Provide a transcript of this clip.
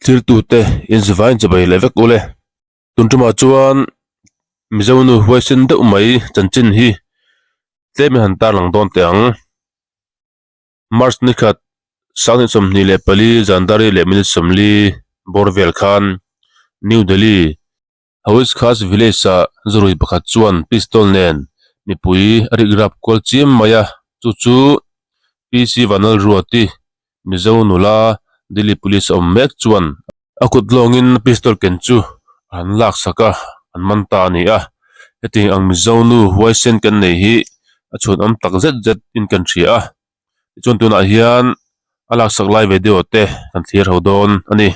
Thiltute inzivaiin chibai leh vek ule. Tun tumah chuan Mizo nu huaisen deuh mai chanchin hi tlem in han tarlang dawn teh ang. March ni khat sanghnih 24 zandari leh minute 40 bawr vel khan New Delhi Hauz Khas Village-ah zurui pakhat chuan pistol nen mipui a rik rap kual chiam mai a, chu chu PC Vanlalruati Mizo nula Delhi Police a awm mek chuan a kut lawngin pistol ken chu a han laksak a, an man ta a ni a. Hetiang ang Mizo nu huaisen kan nei hi a chhuanawm tak zet zet in kan hria a, tichuan tunah hian a laksak lai video te kan thlir ho dawn a ni.